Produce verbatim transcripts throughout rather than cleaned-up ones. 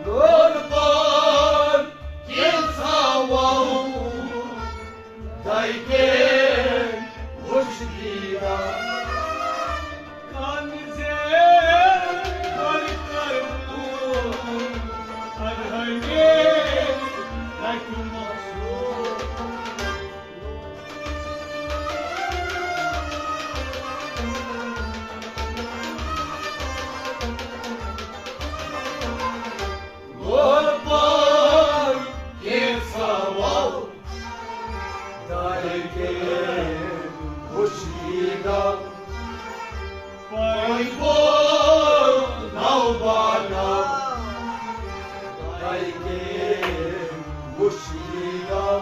لول پار کینٛژھا وَو، دَے کٔمۍ وُچھ دیٖدار۔ خان زیر کر کر بول، اَدٕ ہَے مےٚ کَتہِ مقصوٗد۔ لول پار کینٛژھا وَو، دَے کٔمۍ وُچھ دیٖدار۔ پاے گوٚو نو بانو، دَے کٔمۍ وُچھ دیٖدار۔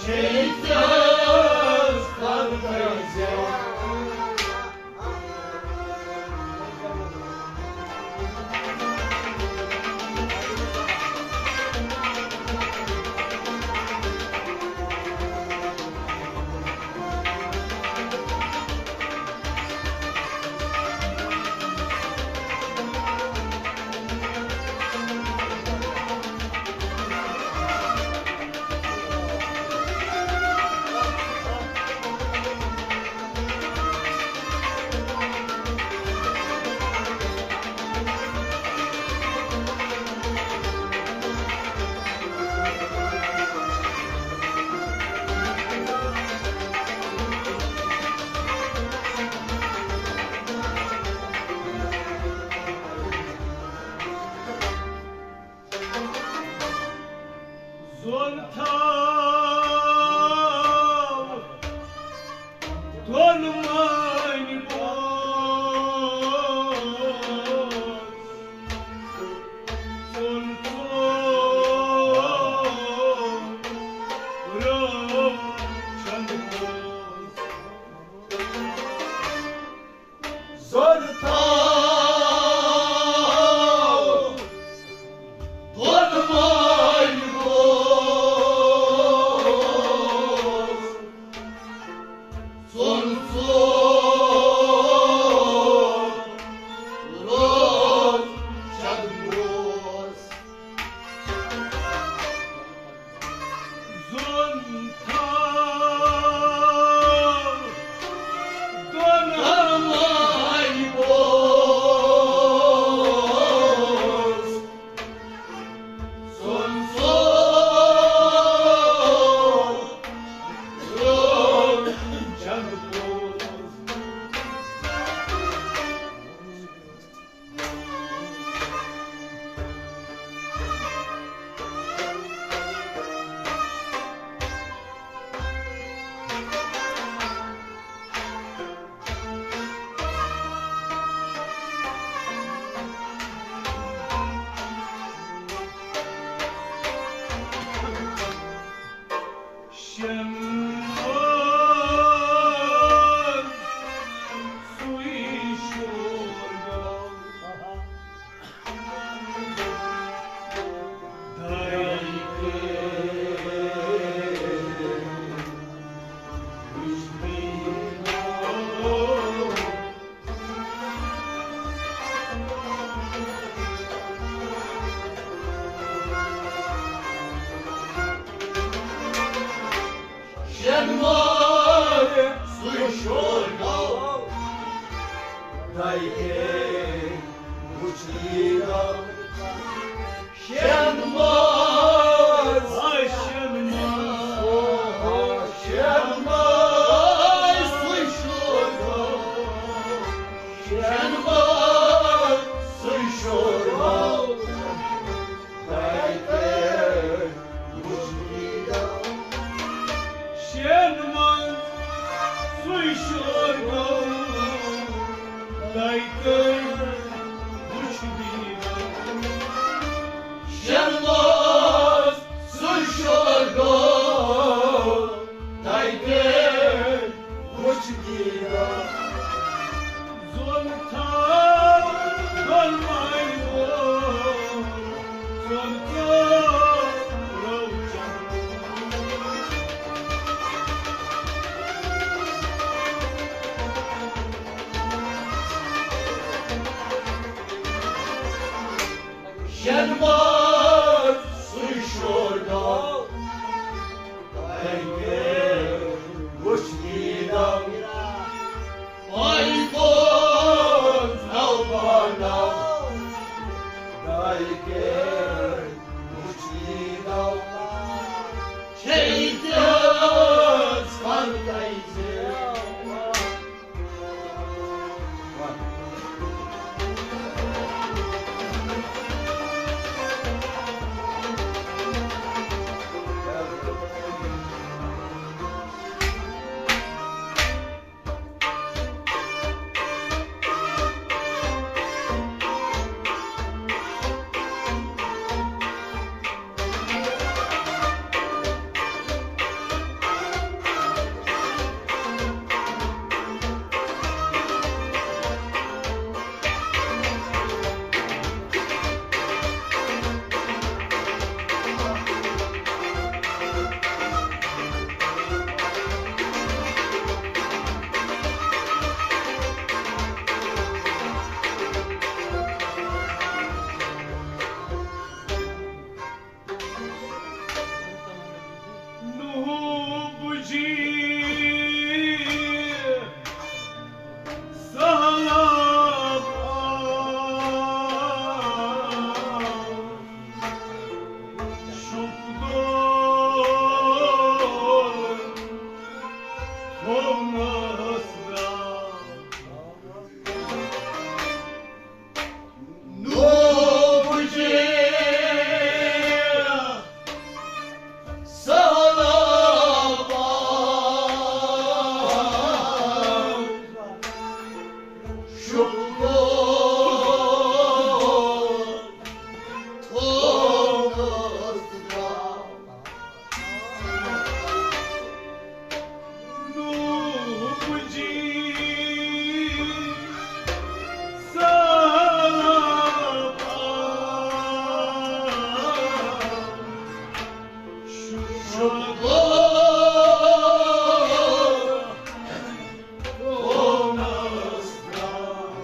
شیطانس کر کر زیر۔ زون تھاو دۄن مٲنۍ بوس، ژوٚل ژوٚل رٲو چند بوس۔ زون تھاو دۄن مٲنۍ بوس، ژوٚل ژوٚل رٲو چند بوس۔ زون تھاو دۄن مٲنۍ بوس، ژوٚل ژوٚل رٲو چند بوس۔ شٮ۪ن منٛز سُے شور گوٚو۔ دایہِ کٔرۍ وٕچھ مےٚ۔ شٮ۪ن وارِ سُے شور گوٚو، دَے کٔرۍ وٕچھ دیٖدار۔ شٮ۪ن وارِ، شٮ۪ن وارِ، شٮ۪ن وارِ سُے شور گوٚو، شٮ۪ن وارِ سُے شور گوٚو۔ شٮ۪ن منٛز سُے شور گوٚو، دَے کٔرۍ وٕچھ دیٖدار۔ شٮ۪ن منٛز سُے شور گوٚو، دَے کٔرۍ وٕچھ دیٖدار۔ زون تھاو دۄن مٲنۍ بوس، ژوٚل ژوٚل رٲو چند۔ جنمت سُے شور گوٚو، تۄہہِ کیٛاہ وُچھ دیٖدم؟ پاے گوٚو نوبانو، تۄہہِ کیٛاہ وُچھ دیٖدم؟ چھے تیز پنکھے زِ نوح بُجی سہلاب آو، شُپدو تھوٚونس درٛاو۔ نوح بُجی سہلاب آو، شُپدو تھوٚونس درٛاو۔ نوح بُجی سہلاب آو، شُپدو تھوٚونس درٛاو۔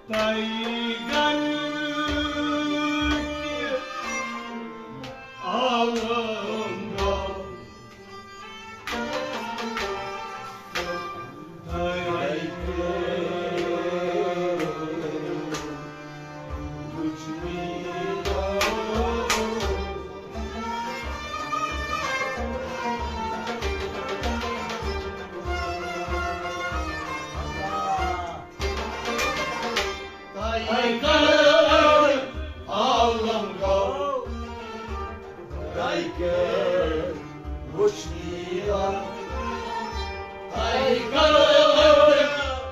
تۄہہِ گرٕ کہِ عالم گوٚو۔ تۄہہِ گرٕ وُچھ مےٚ۔ تۄہہِ کر عالم گوٚو، تۄہہِ کر وُچھ دیٖدم۔ تۄہہِ کر،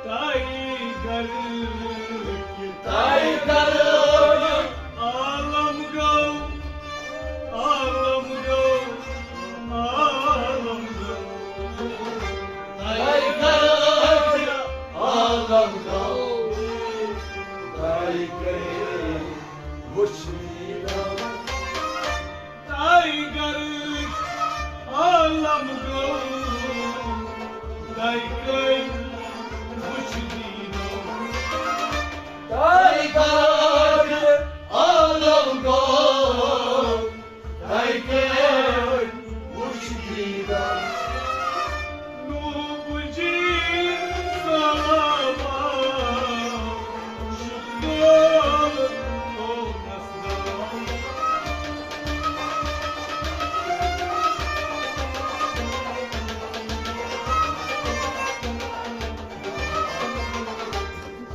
تۄہہِ کر، تۄہہِ کر عالم گوٚو، عالم گوٚو، عالم گوٚو۔ تۄہہِ کر عالم گوٚو، تۄہہِ کر وُچھ دیٖدم۔ تۄہہِ کر عالم گوٚو، تۄہہِ کر وُچھ دیٖدم۔ تۄہہِ کر عالم گوٚو، تۄہہِ کر وُچھ دیٖدم۔ نوح بُجی سہلاب آو، شُپدو تھوٚونس درٛاو۔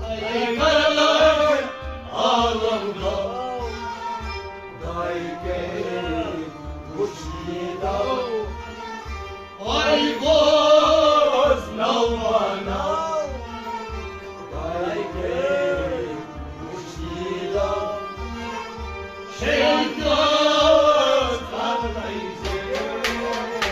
اے کرن عالم گوٚو، داے کے وُچھ دیٖدم۔ اے گوٚو نوبانو، داے کے وُچھ دیٖدم۔ شیطان پتہٕ گٔے زیر۔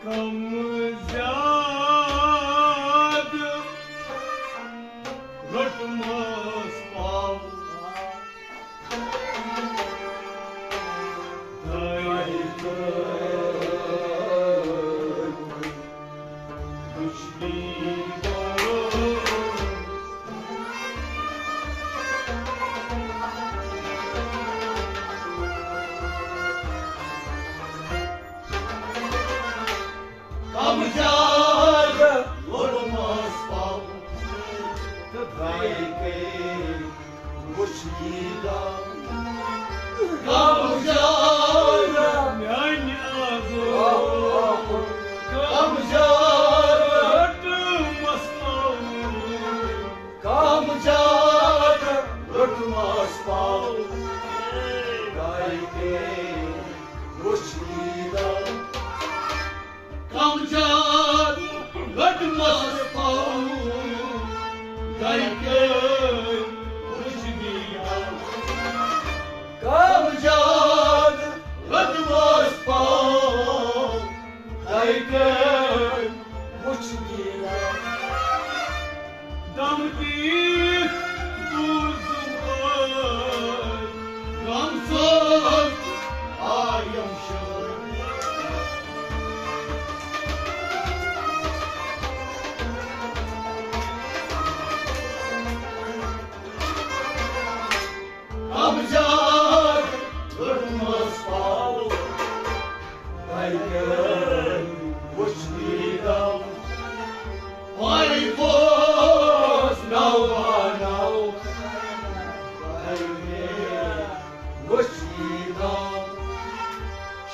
کم زیادٕ روٚٹمس پاو۔ دَے کٔر وٕچھنی دَے۔ کم زیادٕ ووٚنمس پاو تہٕ دَے کٔر وٕچھنی دَے۔ کم زیادٕ میانہِ آزو، کم زیادٕ روٚٹمس پاو۔ کم زیادٕ روٚٹمس پاو، دَے کٔر وٕچھنی دَے۔ کم زیادٕ روٚٹمس پاو، دَے کٔر وٕچھنی دَے۔ کم زیادٕ روٚٹمس پاو، دَے کٔر وٕچھنی دَے۔ دم دِتھ بوٗزُم ٲے، غم سوز آیم شٲدۍ۔ کم زیادٕ روٚٹمس پاو، دَے کٔر وٕچھنی دَے۔ پاے پوس نو نو، دَے کٔر وٕچھنی دَے۔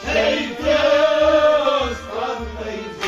شیطانس تن تٔمۍ زِ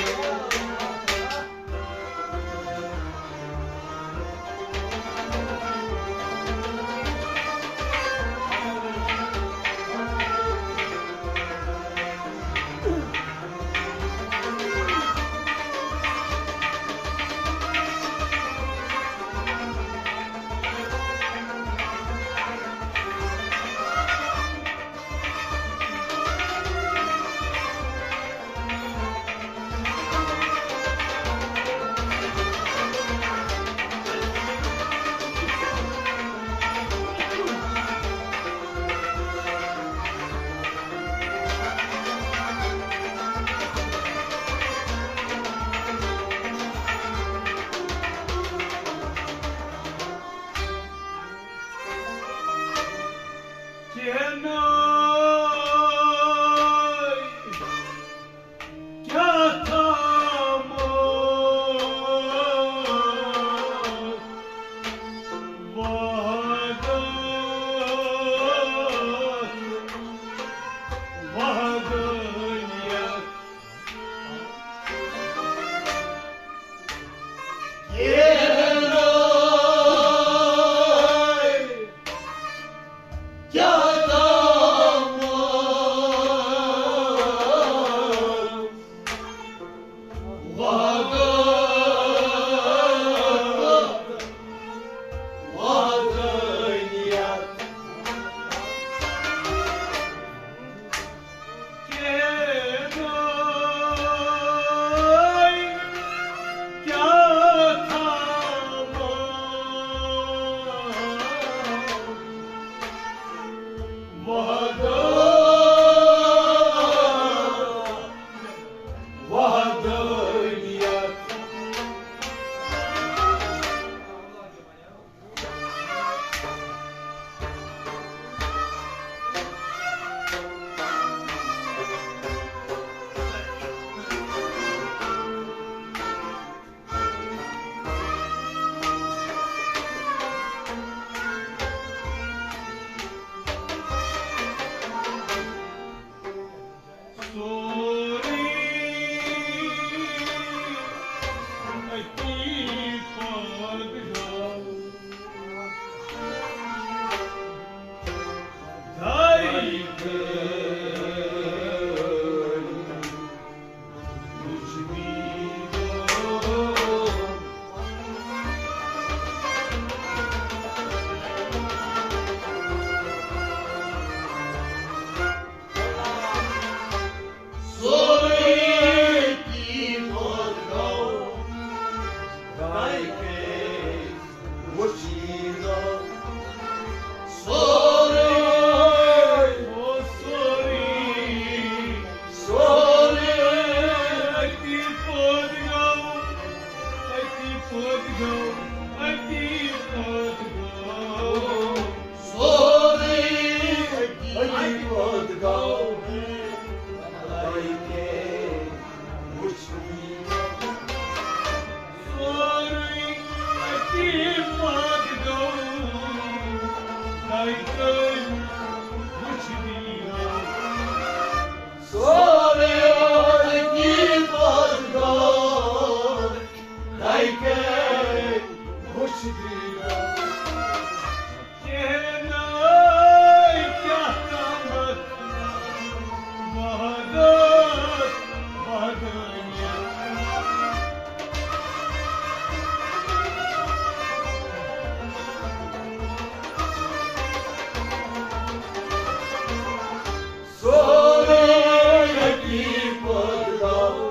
پٲدٕ گوٚو، اَتی پٲدٕ گوٚو۔ سورُے اَتی پٲدٕ گوٚو۔ تۄہہِ کیٛاہ وُچھ؟ سورُے اَتی پٲدٕ گوٚو۔ تۄہہِ کیٛاہ وُچھ؟ سورُے اَتی پٲدٕ گوٚو۔ تۄہہِ کیٛاہ وُچھ؟ کینٛہہ نہٕ، کیٛاہ تامَتھ وحدت، وحدانیت۔ سورُے اَتی پٲدٕ گوٚو۔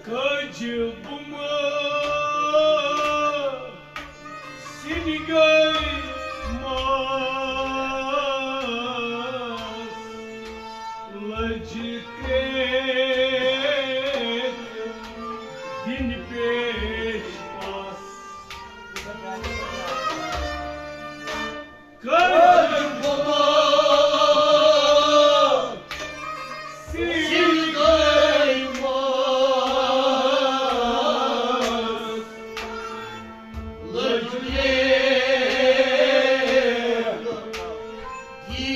کٔج بُمہٕ سِنۍ گٔے ماس، لٔج کرٛیکھ دِنۍ پیش پاس۔ کٔج بُمہٕ سِنۍ گٔے ماس، لٔج کرٛیکھ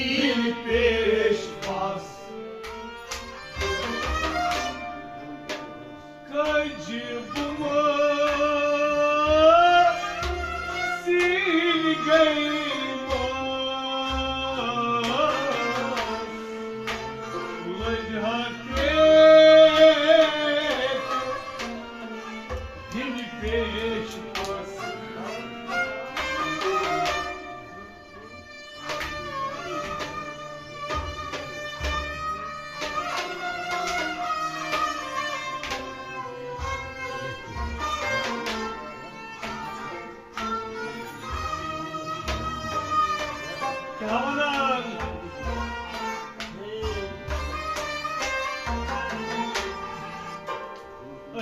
دِنۍ پیش پاس۔ کٔج بُمہٕ سِنۍ گٔے ماس، لٔج ہا کرٛیکھ دِنۍ پیش پاس۔ کیٛاہ وَنان؟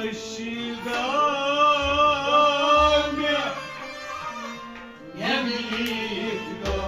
أشی گامہِ ییٚمہِ عیٖد دۄہ۔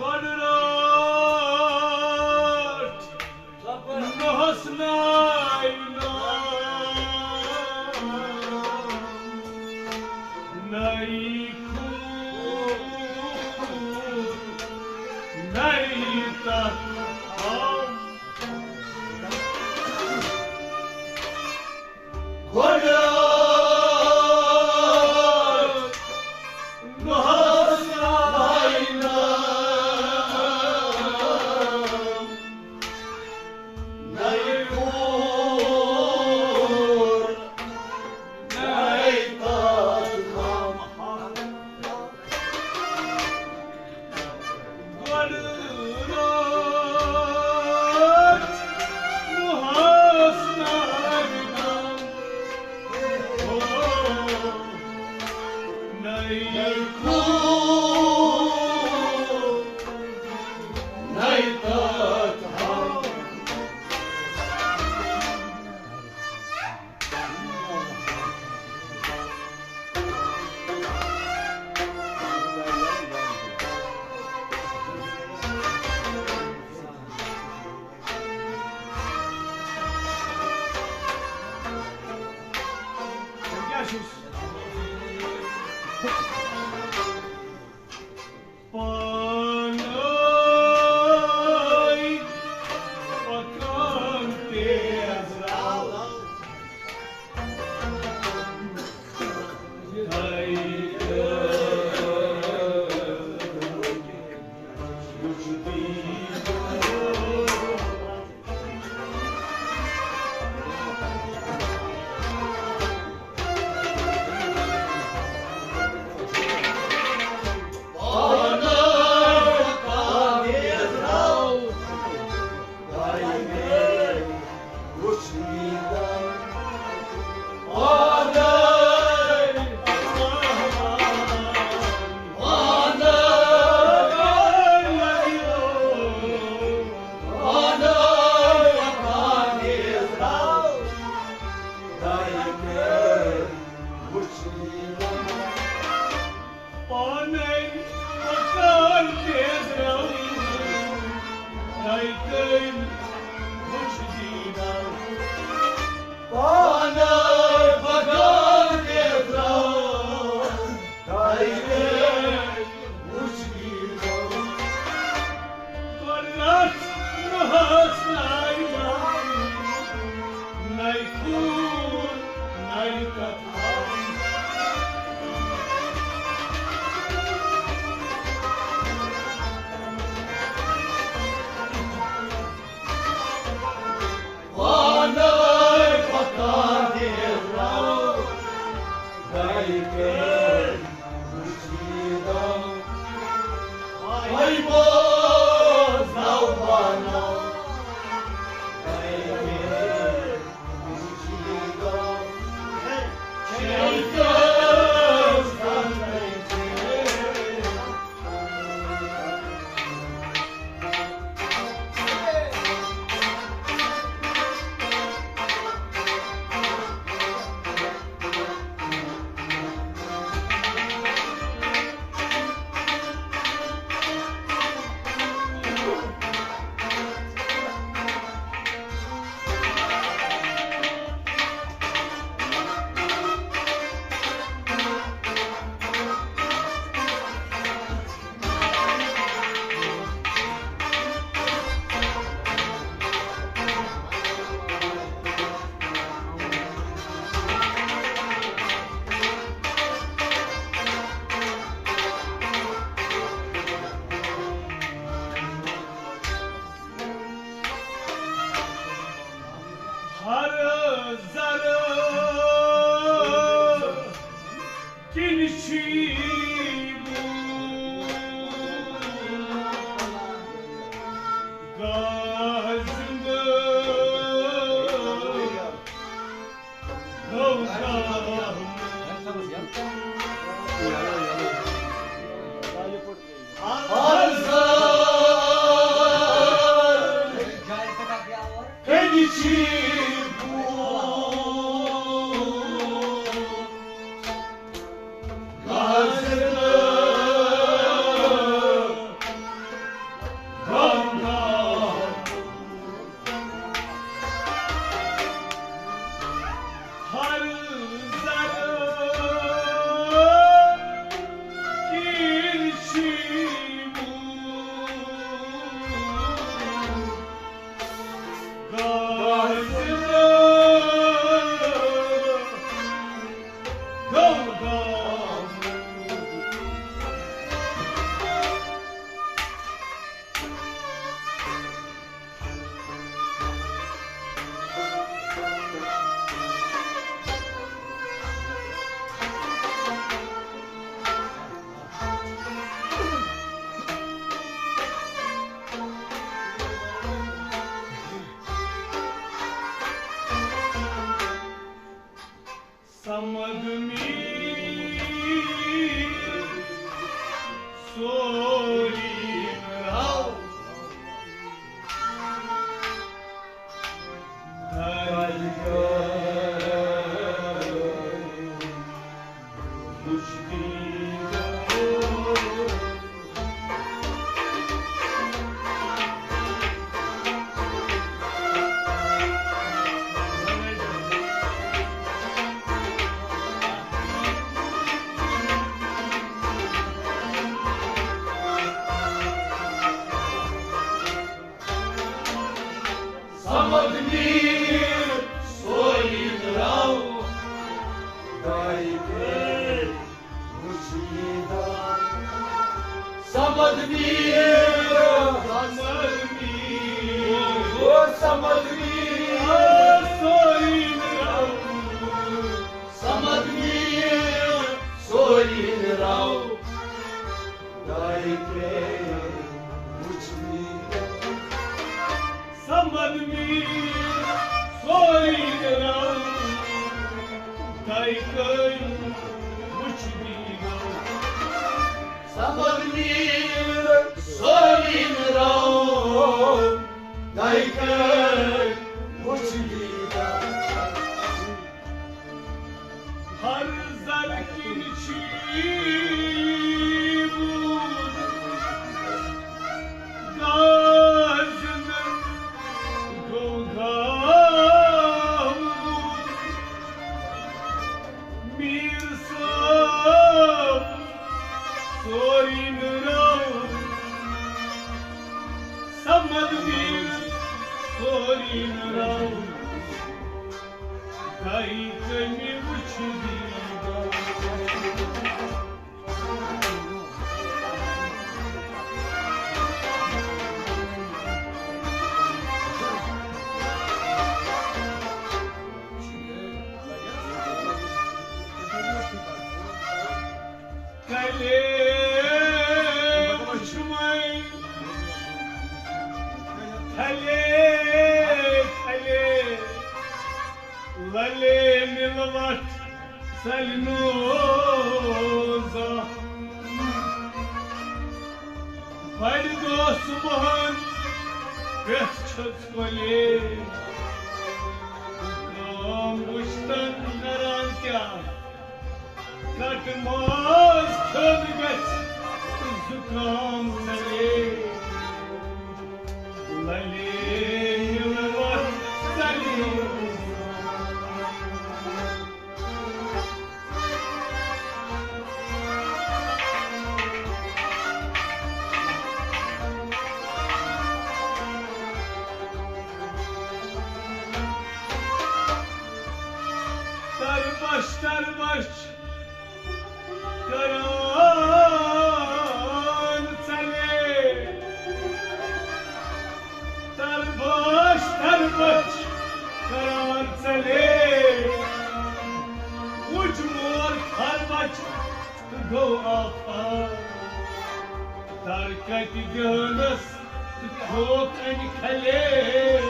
گۄڈٕ رٲٹھ نۄہَس ناوِ ناو، نَے کھوٗر، نَے تَتھ آو۔ گۄڈٕ نۄہَس ناوِ ناو، نَے کھوٗر، نَے تَتھ آو۔ گۄڈٕ رٲتھ نۄہَس ناوِ ناو۔ او، نَے کھوٗر، نَے تَتھ آو۔ پانے پکان تیز رو۔ پانے پکان تیز رو، نَے کٔرۍ وُچھ دیٖدار۔ پانے پکان تیز رو، نَے کٔرۍ وُچھ دیٖدار۔ گۄڈٕ رَٹھ نۄہَس ناوِ ناو، نَے کھوٗر، نَے کَتھ۔ زرٕ کِنۍ چھی بہٕ گاسہٕ زِندٕ گوٚو گامہٕ۔ صمد میر سوری راو۔ صمد میر سوری راو۔ دایہِ گٔے وُچھ دیدار۔ صمد میر، صمد میر، او صمد میر، سوری راو۔ صمد میر سوری راو۔ دایہِ گٔے وُچھ دیدار۔ صمد میر سوری راو۔ دایہِ گٔے وُچھ دیدار۔ صمد میر سوری راو۔ دایہِ گٔے وُچھ دیدار۔ ہر زر کِنۍ چھی بہٕ گاسہٕ زِندٕ گوٚو گامہٕ۔ میٖر صٲب سوری نہٕ راو، صمد میٖر سوری نہٕ راو۔ دایہِ کٔمہِ وُچھ دیٖدار۔ تلے وُچھ وۄنۍ، تلے، تلے، للے مِلوَٹھ ژَلہِ نہٕ زانٛہہ۔ بَڑِ دۄہ صُبحَن پٮ۪ٹھ چھَس کۄلے۔ کٲم وٕچھتَن کَران کیٛاہ؟ کٹ ماز کھیوٚن گژھِ زُکام ژَلے۔ لَلے مِلوَٹھ ژَلے۔ تربچھ تربچھ کران ژَلے، تربچھ تربچھ کران ژَلے۔ گوٚو آفات۔ در کتہِ دیونس تہٕ کھیوٚوکھ انہِ کھلے۔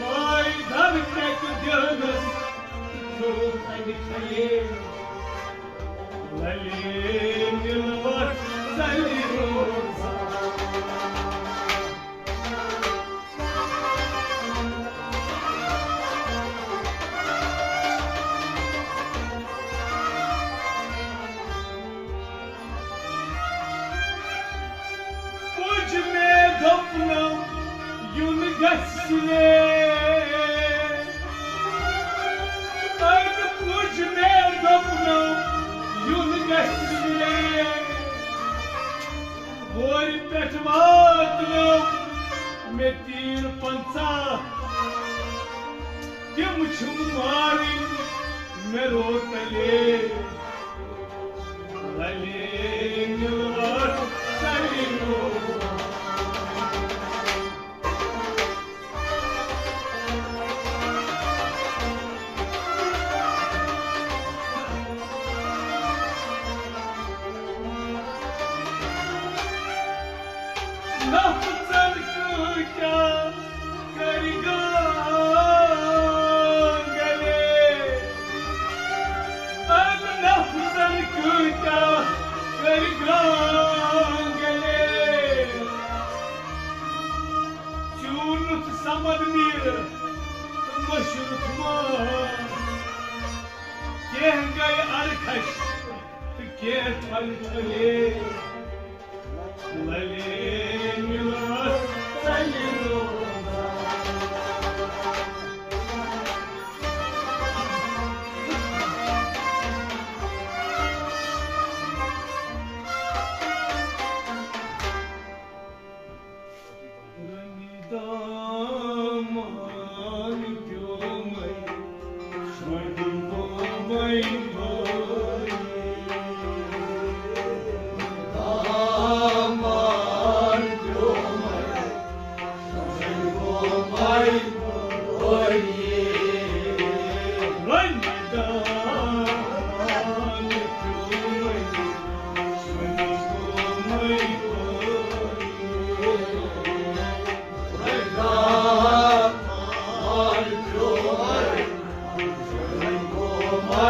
واے در کتہِ دیونس تہٕ کھیوٚوکھ انہِ کھلے۔ للے نِلوَر ژَلہِ روزان۔ پُج مےٚ دوٚپنم، یُن گژھِ سُلے۔ أمۍ پُج مےٚ دوٚپنم، یُن گژھِ سُلے۔ ہورِ پٮ۪ٹھ واتنو مےٚ تیٖر پنٛژاہ، تِم چھِم مارٕنۍ مےٚ روتلے۔ للے نِلوَر ژَلہِ روزان۔ نفژن کۭتیاہ کرِ گانگلے۔ أمۍ نفژن کۭتیاہ کرِ گانگلے۔ چیوٗنُتھ سمد میٖر تہٕ مٔشرُتھ مان۔ کینٛہہ گٔے اَرخش تہٕ کینٛہہ پھلۍ پھلے۔ للے مِلوَر ژَلہِ روزان۔ رنگی دامان پیومے، شۄنٛگی گومے بٲیی۔ دامان پیومے، شۄنٛگی گومے بٲیی۔ رنگی دامان پیومے، شۄنٛگی گومے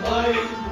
بٲیی۔